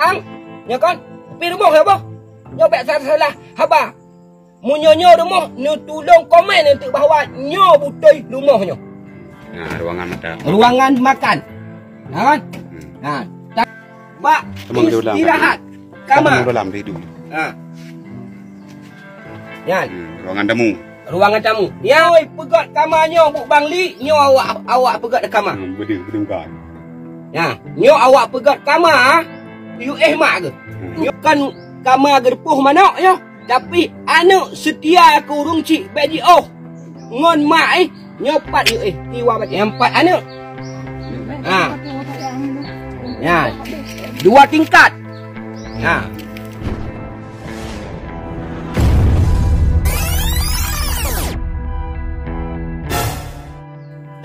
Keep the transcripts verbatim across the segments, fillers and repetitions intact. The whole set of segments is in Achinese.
Ang, nyo kon? Pi rumoh ya boh? Nyo bèk salah-salah haba. Meunyoe nyoe rumoh, neutulông komen eunteuk bahwa nyoe beutôi rumoh nyoe. Nah, ruangan mata. Ruangan makan. Ha? Hmm. Ha. Ta-, bak Teuma geudeh ulang. Istirahat. Kama. Teuma geudeh ulang, deh, dulu. Ha. Nyan. Hmm, ruangan tamu. Ruangan tamu. Nyan, oi, peugöt kama nyoe, Buk Bangli, nyoe awak, awak peugöt kama. Hmm, beudeuh, beudeuh bukan. Nyan, nyoe awak peugöt kama, yue éh mak geuh. Hmm. Nyoe kan kama geureupôh manok nyoe. Tapi aneuk seutia keu ureueng chik bèk jiôh ngon mak, eh. Nyoe pat yue, eh, iwa bacut. Nyang pat aneuk. Ha. Ya. Dua tingkat. Ha.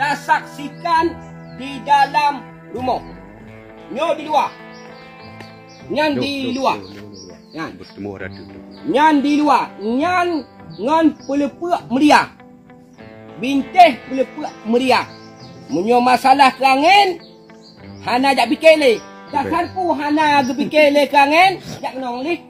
Tasaksikan di dalam rumoh. Nyoe di luwa. Nyan di luwa. Nyan. Nyan di luwa. Nyan ngon peuleupeuk meuria. Bintéh peuleupeuk meuria. Meunyoe masalah keu angén, hana jak pike lé. Dasar peue hana geupike lé keu angén, jak keunong lé.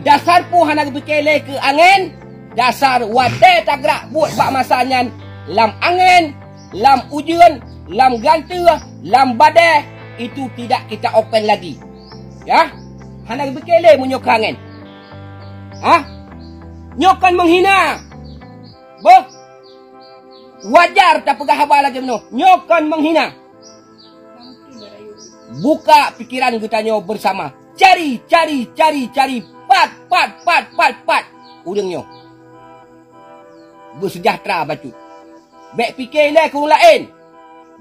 Dasar peue hana geupike lé keu angén, dasar watèe tagrak buet bak masa nyan lam angén, lam ujeuen, lam glanteue, lam badai, itu tidak kita open lagi. Ya? Hana geupike lé meunyoe keu angén. Ha? Nyoe kon menghina. Beuh. Wajar tapeugah haba lagèe meunoe. Nyoe kon menghina. Buka pikiran geutanyoe bersama. Cari, cari, cari, cari. Pat, pat, pat, pat, pat. Ureueng nyoe. Beuseujahteura bacut. Bèk pike ilèe keu ureueng laén.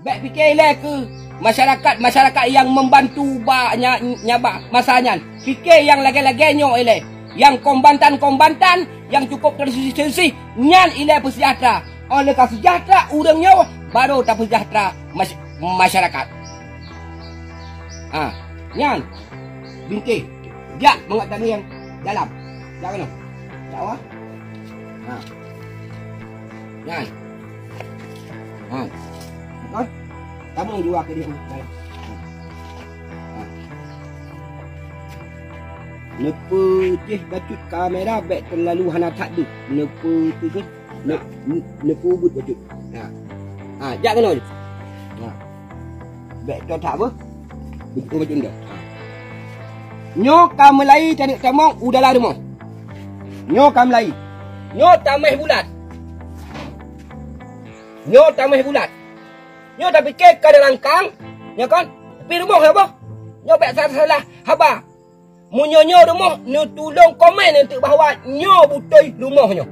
Bèk pike ilèe keu masyarakat-masyarakat nyang membantu bak nya-, nyabak masa nyan. Pike nyang lagèe-lagèe nyoe ilèe. Nyang kombatan-kombatan, nyang cukup tersisih-sisih, nyan ilèe peuseujahteura. Óh lheueh ka seujahteura ureueng nyoe, baru tapeuseujahteura mas-, masyarakat. Ha, nyan. Bintéh. Jak mangat tangieng dalam. Jak keunoe. Jak wah. Ha. Nyan. Ha. Betul? Tamong jua keu dia dalam. Ha. Ha. Neupeujih bacut kamera bèk teulalu hana that deuh. Neupeujih, neu-, neu-, neupeubuet bacut. Ha. Ha, jak keunoe. Ha. Bèk toe that beuh. Beujeuet bak unda. Ha. Nyoe ka meulayi taneuk tamong u dalam rumoh. Nyoe ka meulayi. Nyoe taméh bulat. Nyoe taméh bulat. Nyoe tapike ka dalam kang. Nyoe kon? Pi rumoh ya boh. Nyoe bèk salah-salah haba. Meunyoe nyoe rumoh, neutulông komen eunteuk bahwa nyoe beutôi rumoh nyoe.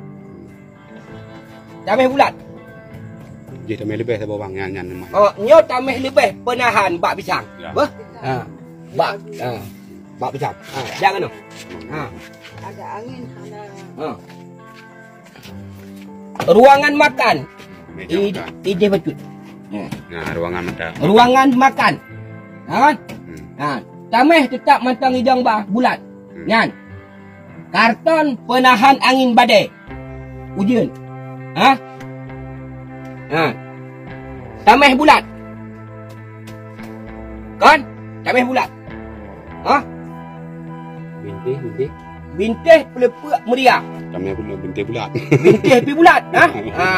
Taméh bulat. Jih taméh leubeh saboh bang, nyan, nyan. Oh, nyoe taméh leubeh peunahan bak pisang. Ya. Beuh? Ha. Bak, ha. Bak pisang. Ha, jak keunoe. Ha. Ada angin, ada. Ha. Ruangan makan. Meja I-, makan. Idéh bacut. Ya. Nah, ruangan makan. Ruangan makan. Ha? Hmm. Ha. Taméh teutap mantong idong bah bulat. Hmm. Nyan. Karton peunahan angin badai. Ujeuen. Ha? Ha. Taméh bulat. Kan? Taméh bulat. Ha? Bintéh, bintéh. Bintéh peuleupeuk meuria. Taméh bulat, bintéh bulat. Bintéh pi bulat, ha? Ha.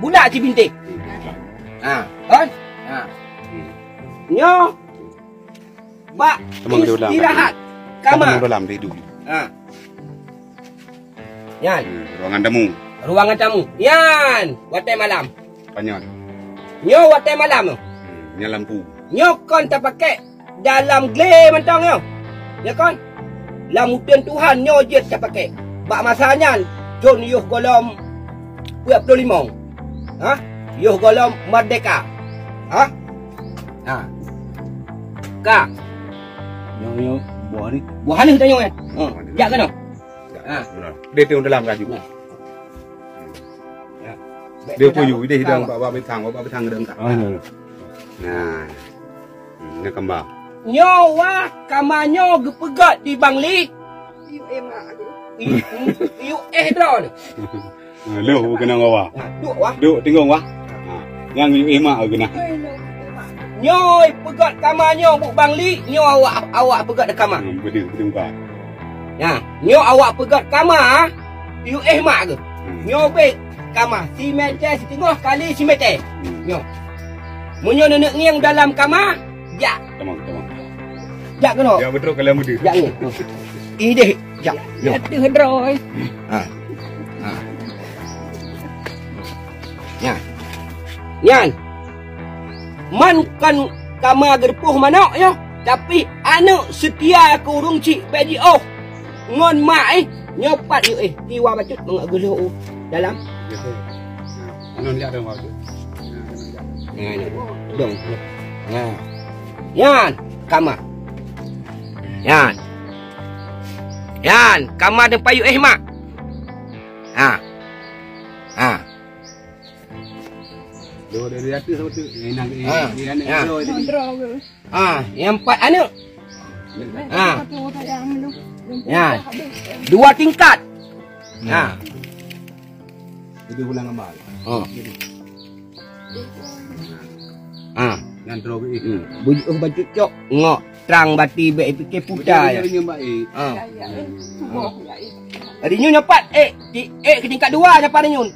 Bulat cit bintéh. Ha. Kan? Ha. Hmm. Nyoe bak Teuma geudeh ulang. Istirahat. Teuma kama. Geudeh ulang, deh, dulu. Ha. Nyan. Hmm, ruangan tamu. Ruangan tamu. Nyan, watèe malam. Panyot. Nyoe watèe malam nyoe. Hmm, nyan lampu. Nyoe kon tapakèk dalam glé mantong nyoe. Ya kon? Lam uteuen Tuhan nyoe jeuet tapakèk. Bak masa nyan, thôn yoh gohlom peuet ploh limong. Ha? Yoh gohlom merdeka. Ha? Ha. Ka. Nyoe, nyoe, boh ni. Boh haleuh tanyoe, eh? Ha. Jak keunoe. Ha. Beuna. Dia tu dalam kaju. Ha. Ya. Dia pun yu, dia hidang bak, bak bitang, bak bitang dia engkak. Oh, ya, ya. Nah. Hmm, ni kama. Nyoe wah, kama nyoe geupeugöt di Bangli. Yu, eh, mak. Yu, yu, eh, droe. Ha, loh, keunan wah. Ha, duk wah. Duk tinggung wah. Ha. Nyang yu, eh, mak keunan. Eh, yu, eh, mak. Nyoe peugöt kama nyoe, Buk Bang Li, nyoe awak, awak peugöt kama. Hmm, beudeuh, beudeuh muka. Nah, nyoe awak peugöt kama, yue éh mak keuh. Hmm. Nyoe bèk kama, si mètè siteungoh kali si mètè. Hmm. Nyoe. Meunyoe neuneuk ngieng dalam kama, jak. Tamong, tamong. Jak keunoe. Jak beutôi kalian beudeuh. Jak ngieng. Ideh, jak. Nyoe. Ateueh droe. Ha. Ha. Nyan. Nyan. Man kon kama geureupoh manok nyoe, tapi aneuk seutia keu ureueng chik bèk jiôh ngon mak, eh. Nyoe pat yue, eh, tiwa bacut mangat geulhôh u dalam. Aneuk jak dong bacut. Nah, dong. Nah. Nyan, kama. Nyan. Nyan, kama teumpat yue, eh, mak. Ha. Ha. Dua dari atas sama tu. Eh, nak, eh, Ha. Dia nak Ha. Dua ke? Ha, nyang empat aneuk. Ha. Satu orang yang lu. Ya. Dua tingkat. Ha. Itu bulan gambar. Ha. Ha. Yang terobek itu. Hmm. Bujur bacut cok ngok trang bati bèk pike puta ya. Betul, betul, betul, Mbak, eh. Ha. Ya, ya, eh. Subuh, ya, eh. Jadi nyoe nyoe pat, eh, di, eh, ke tingkat dua nyoe pat nyoe.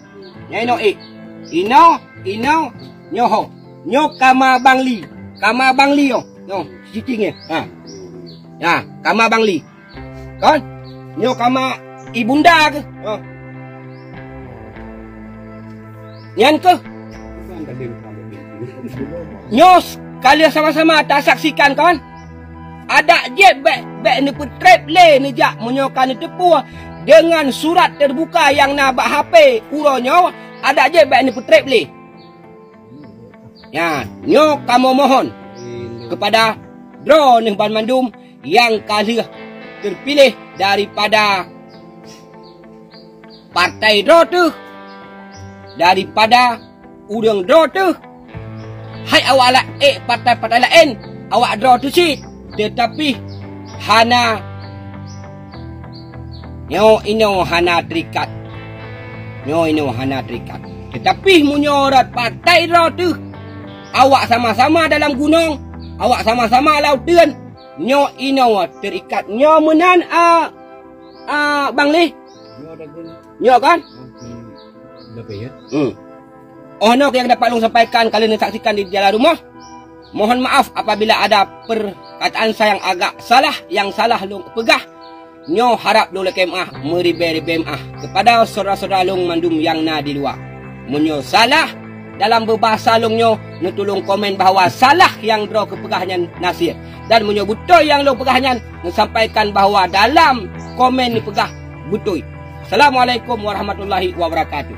Nyoe inoe, eh. Inoe, inoe, nyoe ho. Nyoe kama Bang Li. Kama Bang Li nyoe. Nyoe, cicing nyoe. Ha. Ha, kama Bang Li. Kan? Nyoe kama ibunda keuh. Ha. Nyan keuh. Nyoe ka lheueh sama-sama tasaksikan, kan? Adak jép bèk, bèk neupeutrép lé neujak meunyoe ka neuteupeue deungon surat teubuka nyang na bak H P uroe nyoe, adak jép bèk neupeutrép lé. Nyan, nyoe kamoe mohon keupada droeneuh banmandum nyang ka lheueh teupiléh daripada partai droe teuh, daripada ureueng droe teuh. Hai awak la-, eh, partai-partai laén, awak droe teuh cit, teutapi hana, nyoe inoe hana terikat. Nyoe inoe hana terikat. Teutapi meunyoe rot partai droe teuh, awak sama-sama dalam gunong, awak sama-sama lam uteuen, nyoe inoe terikat. Nyoe meunan, a, a, Bang Li? Nyoe kan? Hmm. Oh, nyoe nyang dapat lôn sampaikan ka lheueh neusaksikan di dalam rumoh. Mohon maaf apabila ada perkataan saya yang agak salah, nyang salah lôn peugah. Nyoe harab lôn lakèe meu'ah, meuribèe-ribèe meu'ah keupada syedara-syedara lôn mandum nyang na di luwa. Meunyoe salah dalam beubahasa lôn nyoe, neutulông komen bahwa salah nyang droe keupeugah nyan na sie. Dan meunyoe beutôi nyang lôn peugah nyan, neusampaikan bahwa dalam komen neupeugah beutôi. Assalamualaikum warahmatullahi wabarakatuh.